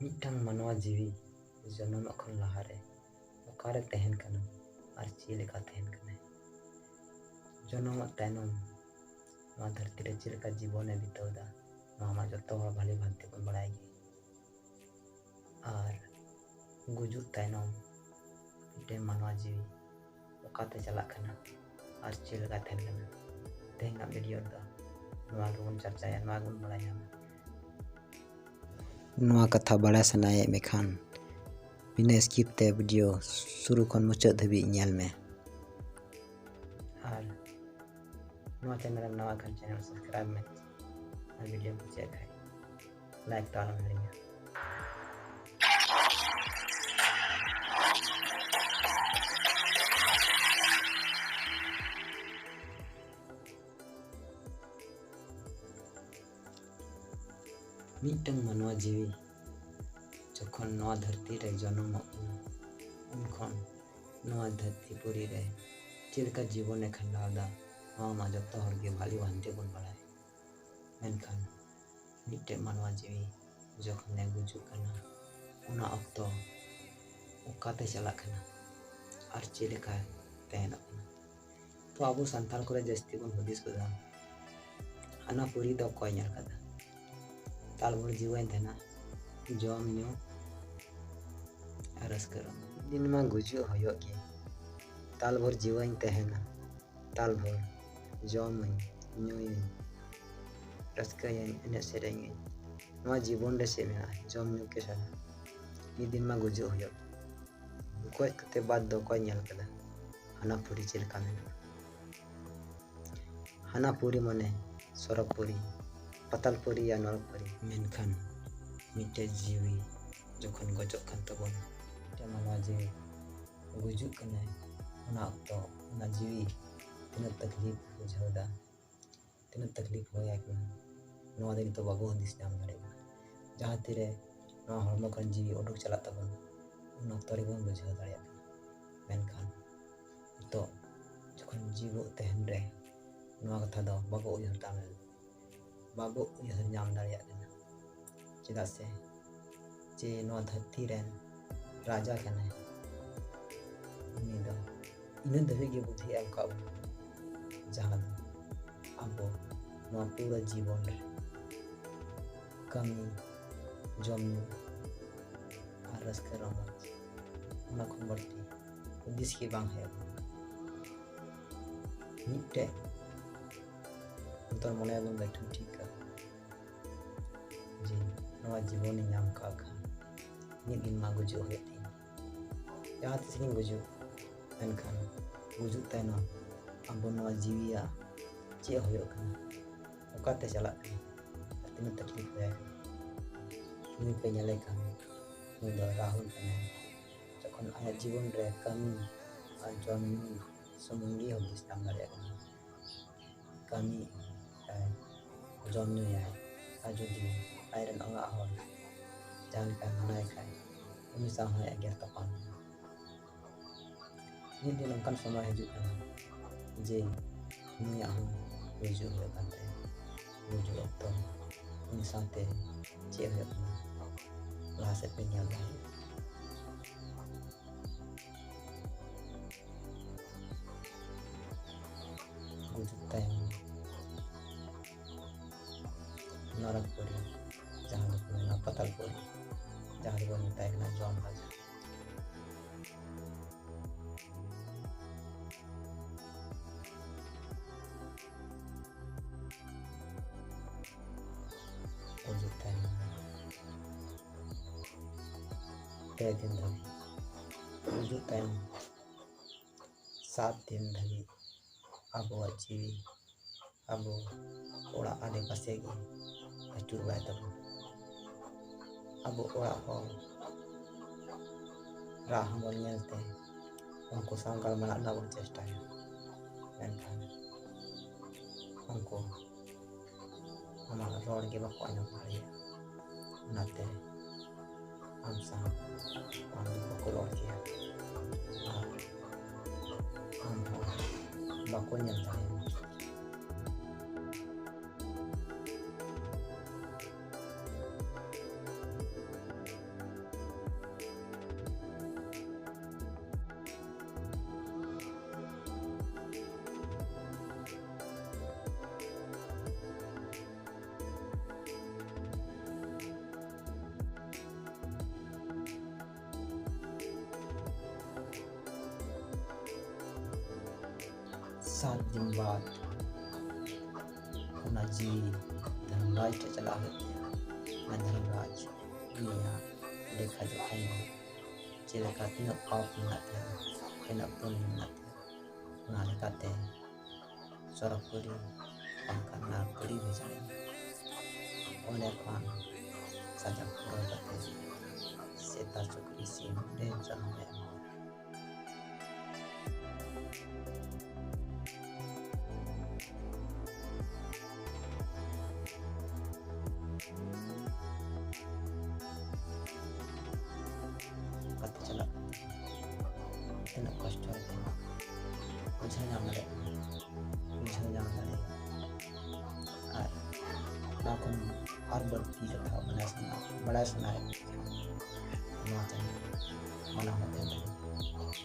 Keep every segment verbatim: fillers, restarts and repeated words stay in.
ᱢᱤᱫᱴᱟᱝ ᱢᱟᱱᱣᱟ ᱡᱤᱣᱤ ᱡᱚᱱᱚᱢᱚᱜ ᱠᱷᱚᱱ ᱞᱟᱦᱟᱨᱮ ᱚᱠᱟᱨᱮ ᱛᱟᱦᱮᱱ ᱠᱟᱱᱟ ᱟᱨ ᱪᱮᱫ ᱞᱮᱠᱟ ᱛᱟᱦᱮᱱ ᱠᱟᱱᱟᱭ? ᱡᱚᱱᱚᱢᱚᱜ ᱛᱟᱭᱱᱚᱢ ᱱᱚᱣᱟ ᱫᱷᱟᱹᱨᱛᱤ ᱨᱮ ᱪᱮᱫ ᱞᱮᱠᱟ ᱡᱤᱵᱚᱱᱮ ᱵᱤᱛᱟᱹᱣ ᱮᱫᱟ, ᱱᱚᱣᱟ ᱢᱟ ᱡᱚᱛᱚ ᱦᱚᱲ ᱵᱷᱟᱞᱮ ᱵᱷᱟᱵ ᱛᱮᱵᱚᱱ ᱵᱟᱲᱟᱭ ᱜᱮ᱾ ᱟᱨ ᱜᱩᱡᱩᱜ ᱛᱟᱭᱱᱚᱢ ᱢᱤᱫᱴᱮᱱ ᱢᱟᱱᱣᱟ ᱡᱤᱣᱤ ᱚᱠᱟᱛᱮ ᱪᱟᱞᱟᱜ ᱠᱟᱱᱟ ᱟᱨ ᱪᱮᱫ ᱞᱮᱠᱟ ᱛᱟᱦᱮᱱ ᱠᱟᱱᱟ, ᱛᱮᱦᱮᱧᱟᱜ ᱵᱷᱤᱰᱤᱭᱳ ᱨᱮᱫᱚ ᱱᱚᱣᱟ ᱜᱮᱵᱚᱱ ᱪᱟᱨᱪᱟᱭᱟ, ᱱᱚᱣᱟ ᱜᱮᱵᱚᱱ ᱵᱟᱲᱟᱭ ᱧᱟᱢᱟ᱾ ᱱᱚᱣᱟ ᱠᱟᱛᱷᱟ ᱵᱟᱲᱟᱭ ᱥᱟᱱᱟᱭᱮᱫ ᱢᱮᱠᱷᱟᱱ ᱵᱤᱱᱟᱹ ᱥᱠᱤᱯ ᱛᱮ ᱵᱷᱤᱰᱤᱭᱳ ᱥᱩᱨᱩ ᱠᱷᱚᱱ ᱢᱩᱪᱟᱹᱫ ᱫᱷᱟᱹᱵᱤᱡ ᱧᱮᱞ ᱢᱮ᱾ ᱟᱨ ᱱᱚᱣᱟ ᱪᱮᱱᱮᱞ ᱨᱮᱢ ᱱᱟᱣᱟ ᱠᱷᱟᱱ ᱪᱮᱱᱮᱞ ᱥᱟᱵᱥᱠᱨᱟᱭᱤᱵ ᱢᱮ ᱟᱨ ᱵᱷᱤᱰᱤᱭᱳᱢ ᱠᱩᱥᱤᱭᱟᱜ ᱠᱷᱟᱱ ᱞᱟᱭᱤᱠ ᱛᱟᱞᱟᱝ ᱦᱤᱲᱤᱧᱟ᱾ ᱢᱤᱫᱴᱟᱝ ᱢᱟᱱᱣᱟ ᱡᱤᱣᱤ ᱡᱚᱠᱷᱚᱱ ᱱᱚᱣᱟ ᱫᱷᱟᱹᱨᱛᱤ ᱨᱮ ᱡᱚᱱᱚᱢᱚᱜ ᱠᱟᱱᱟ, ᱩᱱ ᱠᱷᱚᱱ ᱱᱚᱣᱟ ᱫᱷᱟᱹᱨᱛᱤ ᱯᱩᱨᱤ ᱨᱮ ᱪᱮᱫ ᱞᱮᱠᱟ ᱡᱤᱵᱚᱱᱮ ᱠᱷᱟᱸᱰᱟᱣ ᱮᱫᱟ, ᱱᱚᱣᱟ ᱢᱟ ᱡᱚᱛᱚ ᱦᱚᱲ ᱜᱮ ᱵᱷᱟᱞᱤ ᱵᱷᱟᱵ ᱛᱮᱵᱚᱱ ᱵᱟᱲᱟᱭᱟ᱾ ᱢᱮᱱᱠᱷᱟᱱ ᱢᱤᱫᱴᱮᱱ ᱢᱟᱱᱣᱟ ᱡᱤᱣᱤ ᱡᱚᱠᱷᱚᱱᱮ ᱜᱩᱡᱩᱜ ᱠᱟᱱᱟ, ᱚᱱᱟ ᱚᱠᱛᱚ ᱚᱠᱟᱛᱮ ᱪᱟᱞᱟᱜ ᱠᱟᱱᱟ ᱟᱨ ᱪᱮᱫ ᱞᱮᱠᱟ ᱛᱟᱦᱮᱱᱚᱜ ᱠᱟᱱᱟ? ᱛᱚ ᱟᱵᱚ ᱥᱟᱱᱛᱟᱲ ᱠᱚᱨᱮ ᱡᱟᱹᱥᱛᱤ ᱵᱚᱱ ᱦᱩᱫᱤᱥ ᱜᱚᱫᱟ, ᱦᱟᱱᱟ ᱯᱩᱨᱤ ᱫᱚ ᱚᱠᱚᱭ ᱧᱮᱞ ᱠᱟᱫᱟ? ᱛᱟᱞ ᱵᱷᱳᱨ ᱡᱤᱣᱟᱹᱧ ᱛᱟᱦᱮᱱᱟ, ᱡᱚᱢ ᱧᱩ ᱟᱨ ᱨᱟᱹᱥᱠᱟᱹ ᱨᱚᱢᱚᱡᱽ᱾ ᱢᱤᱫ ᱫᱤᱱ ᱢᱟ ᱜᱩᱡᱩᱜ ᱦᱩᱭᱩᱜ ᱜᱮ᱾ ᱛᱟᱞ ᱵᱷᱳᱨ ᱡᱤᱣᱟᱹᱧ ᱛᱟᱦᱮᱱᱟ, ᱛᱟᱞ ᱵᱷᱳᱨ ᱡᱚᱢᱟᱹᱧ, ᱧᱩᱭᱟᱹᱧ, ᱨᱟᱹᱥᱠᱟᱹᱭᱟᱹᱧ, ᱮᱱᱮᱡ ᱥᱮᱨᱮᱧᱟᱹᱧ᱾ ᱱᱚᱣᱟ ᱡᱤᱵᱚᱱ ᱨᱮ ᱪᱮᱫ ᱢᱮᱱᱟᱜᱼᱟ? ᱡᱚᱢ ᱧᱩ ᱜᱮ ᱥᱟᱱᱟ᱾ ᱢᱤᱫ ᱫᱤᱱ ᱢᱟ ᱜᱩᱡᱩᱜ ᱦᱩᱭᱩᱜ᱾ ᱜᱚᱡ ᱠᱟᱛᱮ ᱵᱟᱫ ᱫᱚ ᱚᱠᱚᱭ ᱧᱮᱞ ᱠᱟᱫᱟ? ᱦᱟᱱᱟ ᱯᱩᱨᱤ ᱪᱮᱫ ᱞᱮᱠᱟ ᱢᱮᱱᱟᱜᱼᱟ? ᱦᱟᱱᱟ ᱯᱩᱨᱤ ᱢᱟᱱᱮ ᱥᱚᱨᱚᱜᱽ ᱯᱩᱨᱤ, ᱯᱟᱛᱟᱞ ᱯᱩᱨᱤ ᱭᱟ ᱱᱚᱨᱚᱠ ᱯᱩᱨᱤ᱾ ᱢᱮᱱᱠᱷᱟᱱ ᱢᱤᱫᱴᱮᱡ ᱡᱤᱣᱤ ᱡᱚᱠᱷᱚᱱ ᱜᱚᱡᱚᱜ ᱠᱟᱱ ᱛᱟᱵᱚᱱᱟ, ᱢᱤᱫᱴᱮᱡ ᱢᱟᱱᱣᱟ ᱡᱤᱣᱤ ᱜᱩᱡᱩᱜ ᱠᱟᱱᱟᱭ, ᱚᱱᱟ ᱚᱠᱛᱚ ᱚᱱᱟ ᱡᱤᱣᱤ ᱛᱤᱱᱟᱹᱜ ᱛᱟᱠᱞᱤᱯ ᱵᱩᱡᱷᱟᱹᱣ ᱮᱫᱟ, ᱛᱤᱱᱟᱹᱜ ᱛᱟᱠᱞᱤᱯ ᱦᱩᱭ ᱟᱭ ᱠᱟᱱᱟ, ᱱᱚᱣᱟ ᱫᱚ ᱱᱤᱛᱚᱜ ᱵᱟᱵᱚ ᱦᱩᱫᱤᱥ ᱧᱟᱢ ᱫᱟᱲᱮᱭᱟᱜ ᱠᱟᱱᱟ᱾ ᱡᱟᱦᱟᱸ ᱛᱤᱨᱮ ᱱᱚᱣᱟ ᱦᱚᱲᱢᱚ ᱠᱷᱚᱱ ᱡᱤᱣᱤ ᱩᱰᱩᱠ ᱪᱟᱞᱟᱜ ᱛᱟᱵᱚᱱᱟ, ᱩᱱ ᱚᱠᱛᱚ ᱨᱮᱵᱚᱱ ᱵᱩᱡᱷᱟᱹᱣ ᱫᱟᱲᱮᱭᱟᱜ ᱠᱟᱱᱟ᱾ ᱢᱮᱱᱠᱷᱟᱱ ᱱᱤᱛᱚᱜ ᱡᱚᱠᱷᱚᱱ ᱡᱤᱣᱤ ᱛᱟᱦᱮᱱ ᱨᱮ ᱱᱚᱣᱟ ᱠᱟᱛᱷᱟ ᱫᱚ ᱵᱟᱵᱚ ᱩᱭᱦᱟᱹᱨ ᱫᱟᱲᱮᱭᱟᱜ ᱵᱟᱵᱚ ᱩᱭᱦᱟᱹᱨ ᱧᱟᱢ ᱫᱟᱲᱮᱭᱟᱜ ᱠᱟᱱᱟ᱾ ᱪᱮᱫᱟᱜ ᱥᱮ ᱡᱮ ᱱᱚᱣᱟ ᱫᱷᱟᱹᱨᱛᱤ ᱨᱮᱱ ᱨᱟᱡᱟ ᱠᱟᱱᱟᱭ, ᱩᱱᱤ ᱫᱚ ᱤᱱᱟᱹ ᱫᱷᱟᱹᱵᱤᱡ ᱜᱮ ᱵᱩᱫᱷᱤ ᱮᱢ ᱠᱟᱜ ᱵᱚᱱᱟ, ᱡᱟᱦᱟᱸ ᱫᱚ ᱟᱵᱚ ᱱᱚᱣᱟ ᱯᱩᱨᱟᱹ ᱡᱤᱵᱚᱱ ᱨᱮ ᱠᱟᱹᱢᱤ, ᱡᱚᱢ ᱧᱩ ᱟᱨ ᱨᱟᱹᱥᱠᱟᱹ ᱨᱚᱢᱚᱡᱽ, ᱚᱱᱟ ᱠᱷᱚᱱ ᱵᱟᱹᱲᱛᱤ ᱦᱩᱫᱤᱥ ᱜᱮ ᱵᱟᱝ ᱦᱮᱡ ᱟᱵᱚᱱᱟ᱾ ᱢᱤᱫᱴᱮᱡ ᱚᱱᱛᱚᱨ ᱢᱚᱱᱮ ᱵᱚᱱ ᱵᱮᱴᱷᱟᱹᱣ ᱴᱷᱤᱠ ᱠᱟᱜᱼᱟ ᱡᱮ ᱱᱚᱣᱟ ᱡᱤᱵᱚᱱᱤᱧ ᱧᱟᱢ ᱠᱟᱜ ᱠᱷᱟᱱ ᱢᱤᱫ ᱫᱤᱱ ᱢᱟ ᱜᱩᱡᱩᱜ ᱦᱩᱭᱩᱜ ᱛᱤᱧ᱾ ᱡᱟᱦᱟᱸ ᱛᱤᱥ ᱜᱤᱧ ᱜᱩᱡᱩᱜ, ᱢᱮᱱᱠᱷᱟᱱ ᱜᱩᱡᱩᱜ ᱛᱟᱭᱱᱚᱢ ᱟᱵᱚ ᱱᱚᱣᱟ ᱡᱤᱣᱤᱭᱟᱜ ᱪᱮᱫ ᱦᱩᱭᱩᱜ ᱠᱟᱱᱟ, ᱚᱠᱟᱛᱮ ᱪᱟᱞᱟᱜ ᱠᱟᱱᱟ, ᱟᱨ ᱛᱤᱱᱟᱹᱜ ᱛᱟᱠᱞᱤᱯ ᱦᱩᱭᱟᱭ ᱠᱟᱱᱟ᱾ ᱱᱩᱭ ᱯᱮ ᱧᱮᱞᱮ ᱠᱟᱱ, ᱱᱩᱭ ᱫᱚ ᱨᱟᱦᱩᱞ ᱠᱟᱱᱟᱭ᱾ ᱡᱚᱠᱷᱚᱱ ᱟᱭᱟᱜ ᱡᱤᱵᱚᱱ ᱨᱮ ᱠᱟᱹᱢᱤ ᱟᱨ ᱡᱚᱢ ᱧᱩ ᱥᱩᱢᱩᱝ ᱜᱮ ᱦᱩᱫᱤᱥ ᱧᱟᱢ ᱫᱟᱲᱮᱭᱟᱜ ᱠᱟᱱᱟ᱾ ᱠᱟᱹᱢᱤ ᱟᱭ, ᱡᱚᱢ ᱧᱩᱭᱟᱭ, ᱟᱨ ᱡᱩᱫᱤ ᱟᱡᱨᱮᱱ ᱚᱲᱟᱜ ᱦᱚᱲ ᱡᱟᱦᱟᱸ ᱞᱮᱠᱟᱭ ᱢᱟᱱᱟᱭ ᱠᱷᱟᱡ, ᱩᱱᱤ ᱥᱟᱶ ᱦᱚᱸᱭ ᱮᱜᱮᱨ ᱛᱟᱯᱟᱢ ᱜᱮᱭᱟ᱾ ᱢᱤᱫ ᱫᱤᱱ ᱚᱱᱠᱟᱱ ᱥᱚᱢᱚᱭ ᱦᱤᱡᱩᱜ ᱠᱟᱱᱟ ᱡᱮ ᱩᱱᱤᱭᱟᱜ ᱦᱚᱸ ᱜᱩᱡᱩᱜ ᱦᱩᱭᱩᱜ ᱠᱟᱱ ᱛᱟᱭᱟ᱾ ᱜᱩᱡᱩᱜ ᱚᱠᱛᱚ ᱩᱱᱤ ᱥᱟᱶᱛᱮ ᱪᱮᱫ ᱦᱩᱭᱩᱜ ᱠᱟᱱᱟ, ᱞᱟᱦᱟ ᱥᱮᱫ ᱯᱮ ᱧᱮᱞ ᱫᱟᱲᱮᱭᱟᱜᱼᱟ᱾ ᱜᱩᱡᱩᱜ ᱛᱟᱭᱚᱢ ᱱᱚᱨᱚᱠᱯᱩᱨᱤ, ᱡᱟᱦᱟᱸ ᱫᱚᱠᱚ ᱢᱮᱱᱟ ᱯᱟᱛᱟᱞᱯᱩᱨᱤ, ᱡᱟᱦᱟᱸ ᱫᱚᱠᱚ ᱢᱮᱛᱟᱭ ᱠᱟᱱᱟ ᱡᱚᱢ ᱨᱟᱡᱟ᱾ ᱜᱩᱡᱩᱜ ᱛᱟᱭᱚᱢ ᱯᱮ ᱫᱤᱱ ᱫᱷᱟᱹᱵᱤᱡ, ᱜᱩᱡᱩᱜ ᱛᱟᱭᱚᱢ ᱥᱟᱛ ᱫᱤᱱ ᱫᱷᱟᱹᱵᱤᱡ ᱟᱵᱚᱣᱟᱜ ᱡᱤᱣᱤ ᱟᱵᱚ ᱚᱲᱟᱜ ᱟᱰᱮ ᱯᱟᱥᱮ ᱜᱮ ᱟᱹᱪᱩᱨ ᱵᱟᱲᱟᱭ ᱛᱟᱵᱚᱱᱟ᱾ ᱟᱵᱚ ᱚᱲᱟᱜ ᱦᱚᱲ ᱨᱟᱜ ᱦᱚᱸᱵᱚᱱ ᱧᱮᱞ ᱛᱮ ᱩᱱᱠᱩ ᱥᱟᱶ ᱜᱟᱞᱢᱟᱨᱟᱜ ᱨᱮᱱᱟᱜ ᱵᱚᱱ ᱪᱮᱥᱴᱟᱭᱟ, ᱢᱮᱱᱠᱷᱟᱱ ᱩᱱᱠᱩ ᱟᱢᱟᱜ ᱨᱚᱲ ᱜᱮ ᱵᱟᱠᱚ ᱟᱸᱡᱚᱢ ᱫᱟᱲᱮᱭᱟᱜᱼᱟ᱾ ᱚᱱᱟᱛᱮ ᱟᱢ ᱥᱟᱶ ᱟᱢ ᱫᱚ ᱵᱟᱠᱚ ᱨᱚᱲ ᱠᱮᱭᱟ ᱟᱨ ᱟᱢ ᱦᱚᱸ ᱵᱟᱠᱚ ᱧᱮᱞ ᱫᱟᱲᱮᱭᱟᱢᱟ᱾ ᱥᱟᱛ ᱫᱤᱱ ᱵᱟᱫ ᱚᱱᱟ ᱡᱤᱣᱤ ᱫᱷᱚᱨᱢᱨᱟᱡᱽ ᱴᱷᱮᱱ ᱪᱟᱞᱟᱜ ᱦᱩᱭᱩᱜ ᱛᱟᱭᱟ᱾ ᱚᱱᱟ ᱫᱷᱚᱨᱢᱨᱟᱡᱽ ᱩᱱᱤᱭᱟᱜ ᱞᱮᱠᱷᱟ ᱡᱚᱠᱷᱟ ᱧᱮᱞᱟ, ᱪᱮᱫ ᱞᱮᱠᱟ ᱛᱤᱱᱟᱹᱜ ᱯᱟᱯ ᱢᱮᱱᱟᱜ ᱛᱟᱭᱟ, ᱛᱤᱱᱟᱹᱜ ᱯᱩᱱᱱᱚ ᱢᱮᱱᱟᱜ ᱛᱟᱭᱟ᱾ ᱚᱱᱟ ᱞᱮᱠᱟᱛᱮ ᱥᱚᱨᱚᱜᱽᱯᱩᱨᱤ ᱵᱟᱝᱠᱷᱟᱱ ᱱᱟᱨᱚᱠᱯᱩᱨᱤ ᱵᱷᱮᱡᱟᱭᱟ᱾ ᱚᱸᱰᱮ ᱠᱷᱚᱱ ᱥᱟᱡᱟᱣ ᱯᱩᱨᱟᱹᱣ ᱠᱟᱛᱮ ᱥᱮᱛᱟ, ᱥᱩᱠᱨᱤ, ᱥᱤᱢ, ᱰᱮᱢ ᱥᱟᱱᱟᱢ ᱮ ᱮᱢᱟ᱾ ᱠᱟᱛᱮ ᱪᱟᱞᱟᱜ ᱠᱟᱱᱟ᱾ ᱛᱤᱱᱟᱹᱜ ᱠᱚᱥᱴᱚ ᱨᱮ ᱛᱟᱦᱮᱱᱟ, ᱵᱩᱡᱷᱟᱹᱣ ᱧᱟᱢ ᱫᱟᱲᱮᱭᱟᱜ ᱠᱟᱱᱟ, ᱵᱩᱡᱷᱟᱹᱣ ᱧᱟᱢ ᱫᱟᱲᱮᱭᱟᱜᱼᱟ᱾ ᱟᱨ ᱱᱚᱣᱟ ᱠᱷᱚᱱ ᱟᱨ ᱵᱟᱹᱲᱛᱤ ᱠᱟᱛᱷᱟ ᱵᱟᱲᱟᱭ ᱥᱟᱱᱟ, ᱵᱟᱲᱟᱭ ᱥᱟᱱᱟᱭᱮᱫ ᱠᱷᱟᱱ ᱱᱚᱣᱟ channel ᱢᱟᱱᱟᱣ ᱠᱟᱛᱮ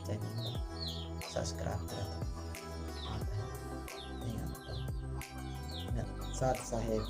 channel subscribe ᱫᱟᱲᱮᱭᱟᱜᱼᱟ᱾ ᱟᱨ ᱛᱮᱦᱮᱧ ᱥᱟᱛ ᱥᱟᱦᱮᱵ